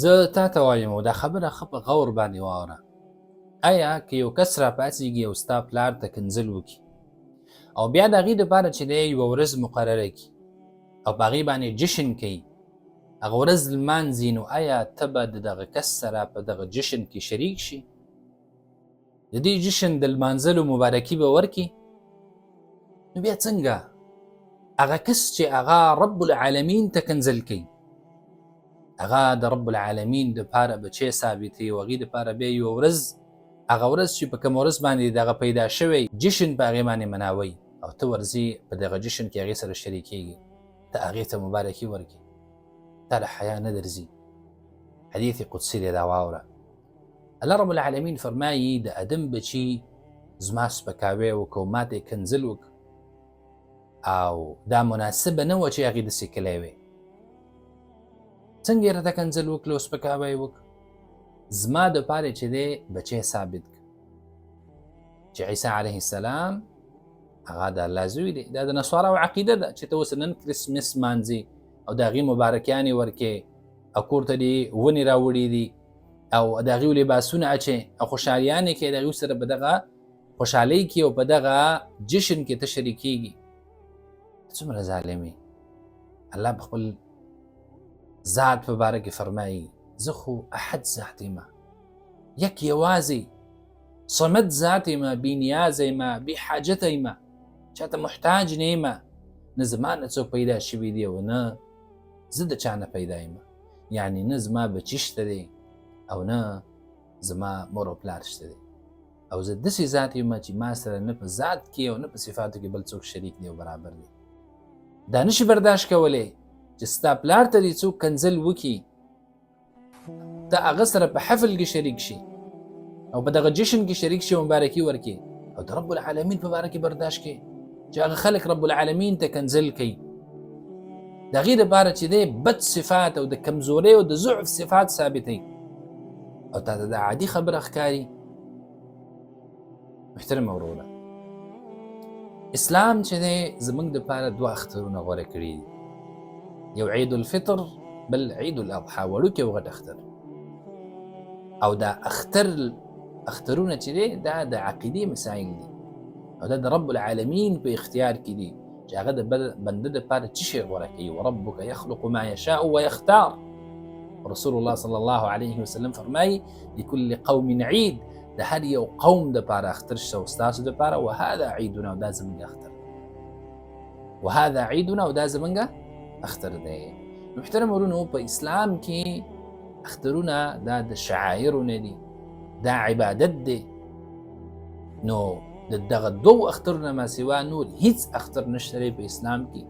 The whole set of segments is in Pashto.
زه تا ته وایم او دا خبره ښه په غور باندې واوره. ایا که یو کس راپاڅېږي او ستا پلار ته کنځل وکړي او بیا د هغې دپاره چې دی یوه ورځ مقرره کړي او په هغې باندې جشن کوي، هغه ورځ لمانځي، نو ایا ته به د دغه کس سره په دغه جشن کې شریک شي؟ د دې جشن د لمانځلو مبارکي به ورکړي؟ نو بیا څنګه هغه کس چې هغه رب العالمین ته کنځل کوي، هغه د رب العالمین د پاره بچی ثابتوي او هغې دپاره بیا یوه ورځ، هغه ورځ چې په کومه ورځ باندې دغه پیدا شوی جشن په هغې باندې مناوي او ته ورځې په دغه جشن کې هغې سره شریکېږي، ته هغې ته مبارکي ورکړي، تا له حیا نه درځي. حدیث قدسي دی، دا واوره. الله رب العالمین فرمایي د ادم بچي زما سپکاوی وکړو، ماته یې کنځل وکړ او دا مناسبه نه وه چې هغې داسې کلی وی. څنګه یې راته کنځل وکړل او سپکاوی یې وکړ؟ زما دپاره چې دی بچی ثابت کړ چې عیسی علیه السلام هغه د الله زوی دی. دا د نصاراو عقیده ده چې ته اوس نن کرسمس مانځې او د هغې مبارکیانې ورکې او کور ته دې ونې راوړي دي او د هغې لباسونه اچې او خوشحالیانې کې د هغې سره په دغه خوشحالۍ کې او په دغه جشن کې ته شریکېږي. څومره ظالم یې! الله په خپل ذات په باره کې فرمایي زه خو احد ذات یم، یک یوازې صمد ذات یم، بې نیازه یم، بې حاجته یم، چاته محتاج نه یم، نه زما نه څوک پیدا شوي دي او نه زه د چا نه پیدا یم. یعنی نه زما بچی شته دی او نه زما مور او پلار شته دی، او زه داسې ذات یم چې ما سره نه په ذات کې او نه په صفاتو کې بل څوک شریک دی او برابر دی. دا نشي برداشت کولی چې ستا پلار ته دې څوک کنځل وکړي، ته هغه سره په حفل کې شریک شي او په دغه جشن کې شریک شي او مبارکي ورکړي، او د رب العالمین په باره کې برداشت کړي چې هغه خلک رب العالمین ته کنځل کوي. د هغې دپاره چې دی بد صفات او د کمزورۍ او د ضعف صفات ثابتوي او تا ته دا عادي خبره ښکاري. محترم وروره، اسلام چې دی زموږ دپاره دوه اخترونه غوره کړي دي، یو عید الفطر، بل عید الاضحی، وړوکی او غټ اختر. او دا اخترونه چې دی دا د عقیدې مسایل دي او دا د رب العالمین په اختیار کې دي چې هغه د بنده دپاره څه شی غوره کوي. وربک یخلق ما یشاء ویختار. رسول الله صلی الله علیه وسلم فرمایي لكل قوم عید، د هر یو قوم دپاره اختر شته او ستاسو دپاره، وهذا عیدنا، او دا زموږ اختر، وهذا عیدنا، او دا زموږ اختر دی. محترم ورونو، په اسلام کې اخترونه دا د شعایرو نه دي، دا عبادت دی. نو د دغه دوو اخترونه ما سوا نور هیڅ اختر نشته دی په اسلام کې،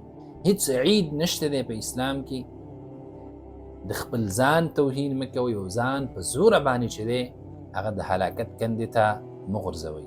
هیڅ عید نشته دی په اسلام کې. د خپل ځان توهین مه کوئ او ځان په زوره باندې چې دی هغه د هلاکت کندې ته مه غورځوئ.